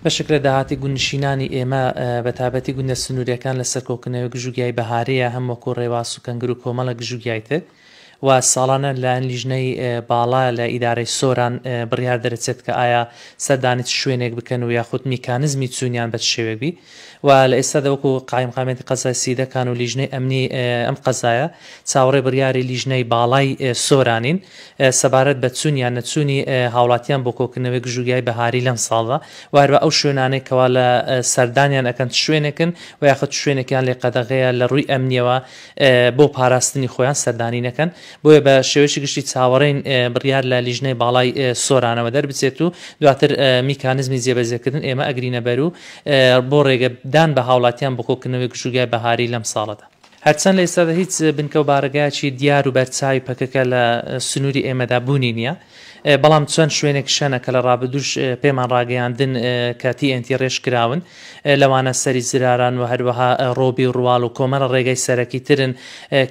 بەشێک لە داهاتی گوندنشینانی ئێمە بە تایبەتی گوندە سنوورییەکان لەسەر کۆکردنەوەی گژوگیای بەهارەیە هەم وەکو ڕێواس و کەنگر و کۆمەڵە گژوگیای تر و ساڵانە لەلایەن لیژنەی باڵا لە ئیدارەی سۆران بڕیار دەرەچێت کە ئایا سەردانی چ شوێنێک بکەن و یاخود میکانزمی چوونیان بە چ شێوەیەک بی و لە ئێستادا وەکو قایمقامیەتی قەزای سیدەکان و لیژنەی ئەمنی ئەم قەزایە چاوەڕێی بڕیاری لیژنەی باڵای سۆرانین سەبارەت بە چوون یان نەچوونی هاوڵاتیان بۆ کۆکردنەوەی گژوگیای بەهاری لەم ساڵدا و هەروە ئەو شوێنانەی کەوا لە سەردانیان ئەکەن چ شوێنێکن و یاخود چ شوێنێکیان لێ قەدەغەیە لە ڕووی ئەمنیەوە بۆ پاراستنی خۆیان سەردانی نەکەن بۆیە بە شێوەیەکی گشتی چاوەڕێین بڕیار لە لیژنەی باڵای سۆرانەوە دەربچێت و دواتر میکانزمی جێبەجێکردن ئێمە ئەگرینە بەر و بۆ ڕێگەدان بە هاوڵاتیان بۆ کۆکردنەوەی گژوگیای بەهاری لەم ساڵەدا. هەرچەند لە ئێستادا هیچ بنکە و بارەگایەکی دیار و بەرچاوی پەکەکە لە سنووری ئێمەدا بوونی نییە، بەڵام چەند شوێنێک شەنە کە لە ڕابردووش پێمان ڕاگەیاندن کە تی ئێن تی ڕێژ کراون، لەوانە سەری زراران و هەروەها ڕۆبی و ڕواڵ و کۆمەڵە ڕێگای سەرەکی ترن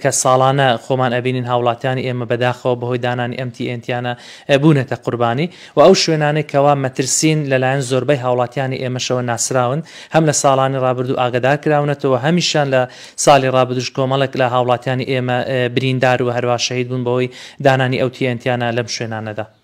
کە ساڵانە خۆمان ئەبینین هاوڵاتیانی ئێمە بەداخەوە بەهۆی دانانی ئەم تی ئێن تیانە بوونەتە قوربانی. و ئەو شوێنانەی کەوا مەترسین لەلایەن زۆربەی هاوڵاتیانی ئێمەشەوە ناسراون، هەم لە ساڵانی ڕابردوو ئاگەدار کراونەتەوە، هەمیشان لە ساڵی ڕابردووش کۆمەڵێک لە هاوڵاتیانی ئێمە بریندار و هەروەها شەهید بوون بەهۆی دانانی ئەو تی ئێن تیانە لەم شوێنانەدا.